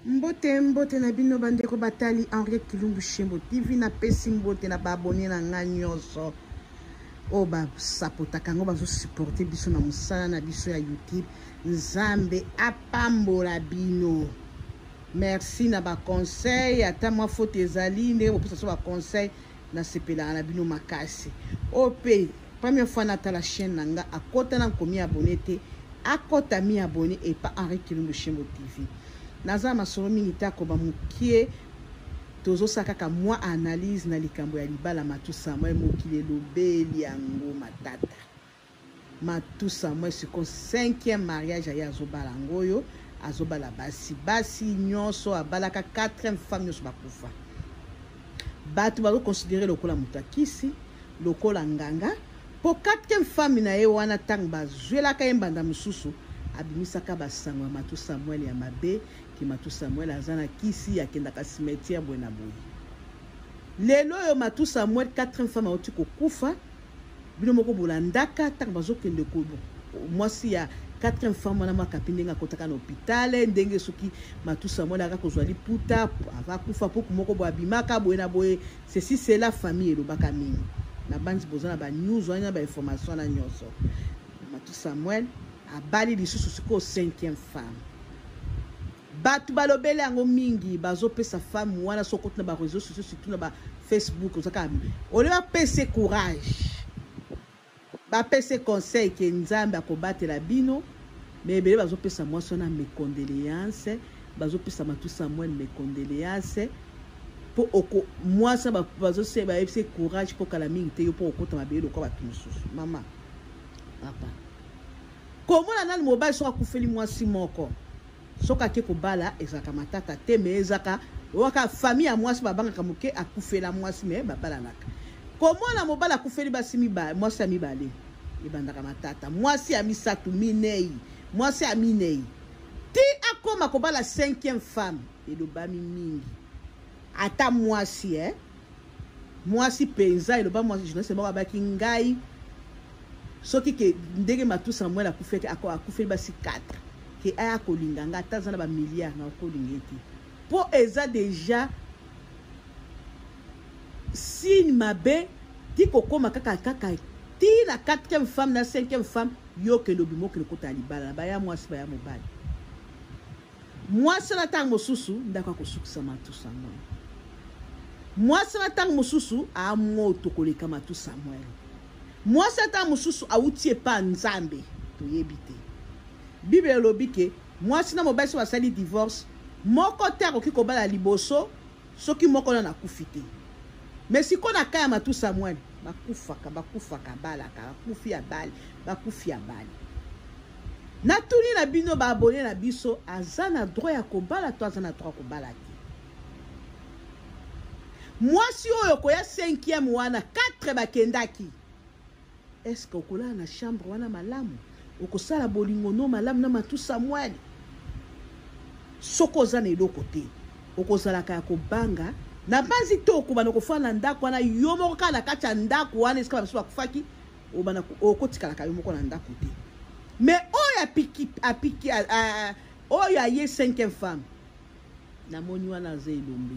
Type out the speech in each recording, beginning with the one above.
Mbote mbote na bino bandeko batali Henriette Kilumbu Shembo TV napesi mbote na baabone na ngai nyonso oyo basapotaka yango bazosupporte biso na mosala na biso ya YouTube. Nzambe apambola bino. Merci na baconseil, ata mwa faute ezali ndenge bopesa biso baconseil, nasepelaka na bino makasi. Oyo mpe première fois natala chaîne na nga, akota na nkomi abonné te, akota mi abonné epa Henri Kilumbu Shembo TV. Naza masolo mingi te, akoba mokie, tozosala kaka mwa analyse na likambo ya libala Matou Samuel. Mokili elobeli yango matata. Matou Samuel siko 5e mariage aye azobala yango oyo, azobala basi basi nyonso abalaka 4e femme nyonso bakufa. Bato bazokonsidere lokola moto akisi, lokola nganga, mpo 4e femme na ye wana ntango bazwelaka ye mbanda mosusu abimisaka basango ya Matou Samuel ya mabe, ke Matou Samuel aza na kisi, akendaka cimetière boye na boye. Lelo oyo Matou Samuel 4e femme auti kokufa, bino moko bolandaka ntango bazokende ko mwasi ya 4e femme wana makapi ndenge akotaka na hôpital, ndenge soki Matou Samuel aka kozwa liputa ava kufa puku moko boye abimaka boye na boye, ceci cela, famille elobaka mingi. Na banzi boza na ba news wana, ba information wana nyonso. Matou Samuel abali lisusu sikoyo 5e femme. Bato balobeli yango mingi, bazopesa femme wana soki okoti na ba réseaux sociaux, surtout na ba Facebook, ozaka ole bapese courage, bapese conseil ke Nzambe akobatela bino, mais ebele bazopesa mwasi wana mes condoléances, bazopesa Matou Samuel mes condoléances po oko mwasi bazose bayebisi courage po kala mingi te yo po okota mabele lokola bato mosusu. Mama, papa, komona nani mobali soki akufeli mwasi moko, soki ake kobala ezalaka matata te, me ezalaka waka famille ya mwasi babangaka moke akufela mwasi, me babalanaka. Komona mobali akufeli basi mibale, mwasi ya mibale ebandaka matata, mwasi ya misato, minei, mwasi ya minei ti akoma kobala 5e femme, elobami mingi. Ata mwasi mwasi penza eloba mwasi journaliste moko abaki ngai soki ke ndenge Matou Samuel akufeli akufeli basi 4 ke aya kolinga nga ata aza na ba milliard na okolinga ye te, po eza deja signe mabe ti kokoma kaka kaka ti na 4e femme na 5e femme, yo kende obima okende kota ya libala na baya mwasi baya mobali. Mwasi na ntango mosusu ndako akosukisa Matou Samuel, mwasi na ntango mosusu amoto koleka Matou Samuel, mwasi na ntango mosusu awuti epa Nzambe, toyebi te. Bible elobi ke mwasi na mobali soki basali divorce, moko te akoki kobala liboso soki moko nano akufi te. Mais sikoyo na ka ya Matou Samuel, bakufaka bakufaka balaka, bakufi abali, bakufi abali. Natuni na bino ba abonné na biso, aza na droit ya kobala to aza na droit ya kobala te? Mwasi oyo koya 5e wana 4 bakendaki, est-ce que okolala na chambre wana malamu? Okosala bolingo no malamu na Matou Samuel? Soki oza na eloko te, okozalaka ya kobanga na banzi to okobanda kofanda na ndako wana yo moko kaka na kati ya ndako wana esika bamosusu bakufaki, obanda okotikalaka yo moko na ndako te. Mais oyo apiki apiki oyo aye 5e femme, namoni wana aza elombe,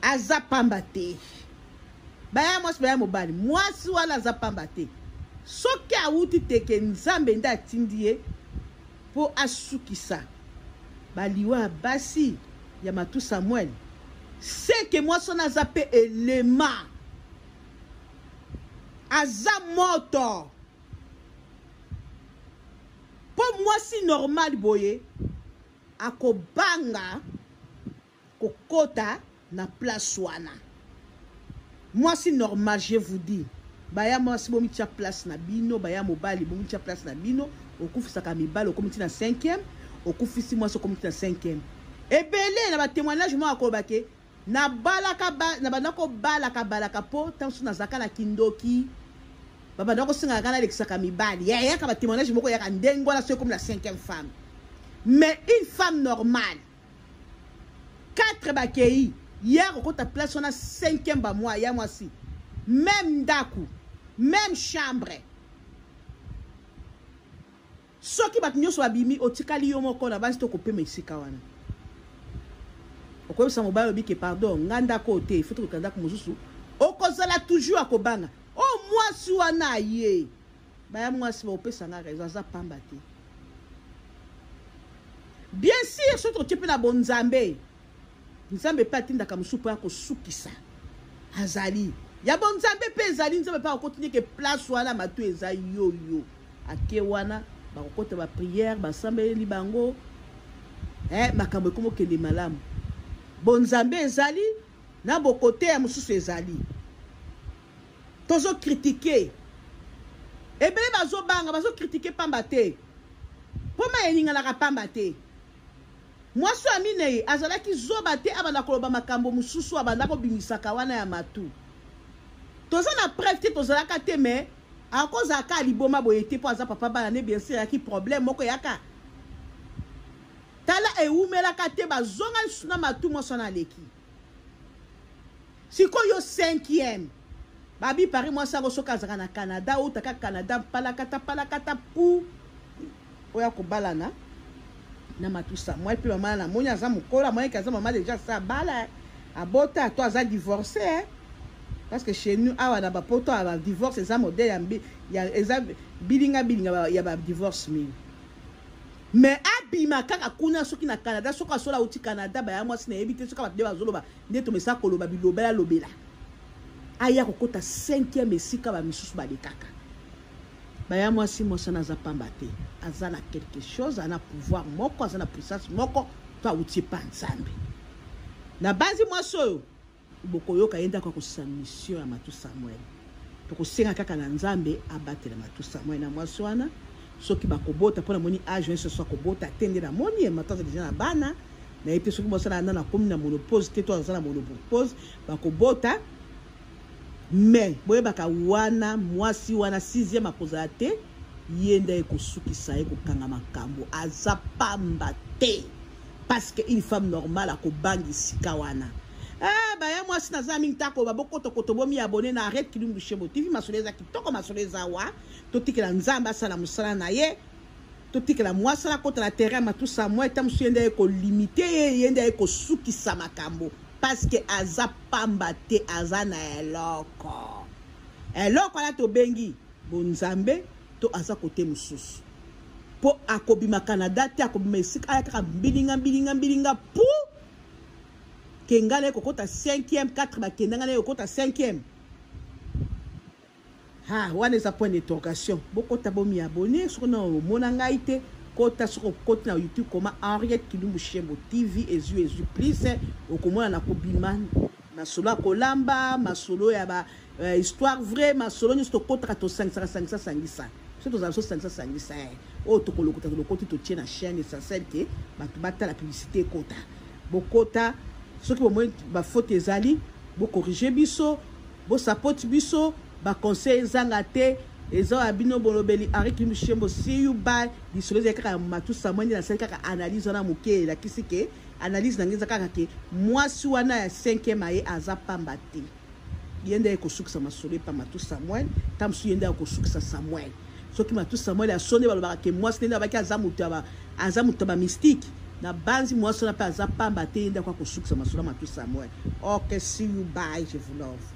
aza pamba te. Baya mwasi baya mobali, mwasi wana aza pamba te. Soki awuti teke Nzambe nde atindi ye po asukisa baliwa ya basi ya Matou Samuel, seke mwasi wana aza pe elema, aza moto. Po mwasi normal boye akobanga kokota na place wana. Mwasi normal, je vous dis, baya mwasi bomitia place na bino, baya mobali bomitia place na bino. Okufisaka mibali okomi ti na 5e, okufisi mwasi okomi ti na 5e. Ebele na ba témoignage moko akoloba ke nabalaka ba, nabanda kobalaka balaka po ntango mosusu nazalaka na kindoki, babanda kosengaka ngai nalekisaka mibali. Ya yaka ba témoignage moko yaka ndenge wana soki ekomi na 5e femme. Mais une femme normale 4 bakei ye akokota place wana 5e ba mwa ya mwasi, même ndaku, même chambre. Soki bato nyonso babimi, otikali yo moko na basi to kopema esika wana. Okoyebisa mobali obi ke pardon, nga ndako oyo te, il faut tokota ndako mosusu. Okozala toujours akobanga. Oh mwasi wana aye. Baya mwasi bakopesa nga raison, aza pamba te. Bien sûr, soki totie mpe na bonzambe, Nzambe mpe atindaka mosusu mpo ya kosukisa. Azali ya bonzambe mpe ezali Nzambe mpe akokoti ndeke place wana matu eza yoyo. Ake wana bakokota ba prière, basambeleli bango, makambo ekomi okende malamu. Bonzambe ezali na bokote ya mosusu ezali. Tozo critiquer. Ebele bazobanga, bazo critiquer pamba te. Poma eninganaka pamba te. Mwasi ya minei azalaki zoba te, abanda koloba makambo mosusu, abanda kobimisaka wana ya matu. Toza na preuve te, tozalaka te, mais akozala kaka liboma boye te mpo aza papa bana ne, bien sûr eyaki problème moko eyaka. Tala ewumelaka te, bazonga lisusu na matu, mwasi wana aleki. Sikoyo 5e babi pari mwasi yango soki azalaka na Canada, outaka Canada palakata palakata pu oya kobalana na Matu Samuel. Mpe mama na moni aza mokolo, amonaki aza mama deja asa abala, abota to aza divorcé, eh? Parce que chez nous awa na bapoto awa ba divorce eza modèle ya eza bilinga bilinga ya ba divorce mingi. Mais abima kaka kuna soki na Canada, soki asola auti Canada, baya mwasi nayebi te soki bato nde bazoloba nde tomesa koloba bilobela lobela, aya kokota 5e esika ba misusu balekaka. Baya mwasi, mwasi wana aza pamba te, aza na quelque chose, aza na pouvoir moko, aza na puissance moko to awuti epa Nzambe. Na banzi mwasi oyo bokoyoka ye ndako akosisa mission ya Matu Samuel. Tokosenga kaka na Nzambe abatela Matu Samuel na mwasi wana soki bakobota, mpo namoni age nyonso so akobota te, nde namoni ye Matu aza deja na bana nayebi te soki mwasi wana akomi na monopause te to aza na monopause bakobota. Mais boyebaka wana mwasi wana 6e akozala te, ye nde ekosukisa ye kokanga makambo, aza pamba te, parce que une femme normale akobanga esika wana. Baya mwasi naza mingi tako babokotokoto, bomi abonné na Arrête Kilumbu Shebo TV. Masolo eza kitoko, masolo eza wa totikela Nzambe asala mosala na ye, totikela mwasi akota na terrain Matu Samuel, ta mosusu ye nde aye kolimite ye, ye nde aye kosukisa makambo, parce que aza pamba te, aza na eloko, eloko wana tobengi bonzambe to aza kote mosusu, mpo akobima Canada te, akobima esika aya kaka mbilinga mbilinga mbilinga pu ke ngai naye kokota 5e 4 bakenda, ngai naye kokota 5e. Ha, wana eza point d'interrogation. Bokota, bomi abonné soki na omona ngai te. Kota, soki okoti na YouTube, koma Henriette Kilumbu Shembo TV, ezwi ezwi plus, okomona na kobima masolo ya kolamba, masolo ya ba histoire vrai, masolo nyonso tokotaka, tosangisaka, sangisa sangisa, so tozala so sangisa sangisa, oyo tokolokota, tolokoti, totie na chaîne. Essentiel ke bato batala, publicité ekota. Bokota, soki bomoni bafaute ezali, bokorige biso, bosapoti biso, baconseil ezanga te, eza ya bino. Bolobeli Henri Kilumbu Shembo. See you, bye. Lisolo ezali kaka ya Matu Samuel, nde nasali kaka analyse wana moke, elakisi ke analyse na ngai eza kaka ke mwasi wana ya 5e aye aza pamba te, ye nde ekosukisa masolo epa Matu Samuel. Ta mosusu ye nde akosukisa Samuel soki Matu Samuel asoni. Balobaka ke mwasi ndenge babaki aza moto, aza moto ya bamystique na banzi, mwasi wana mpe aza pamba te, ye nde akoka kosukisa masolo ya Matu Samuel. Ok, see you, bye, je vous love.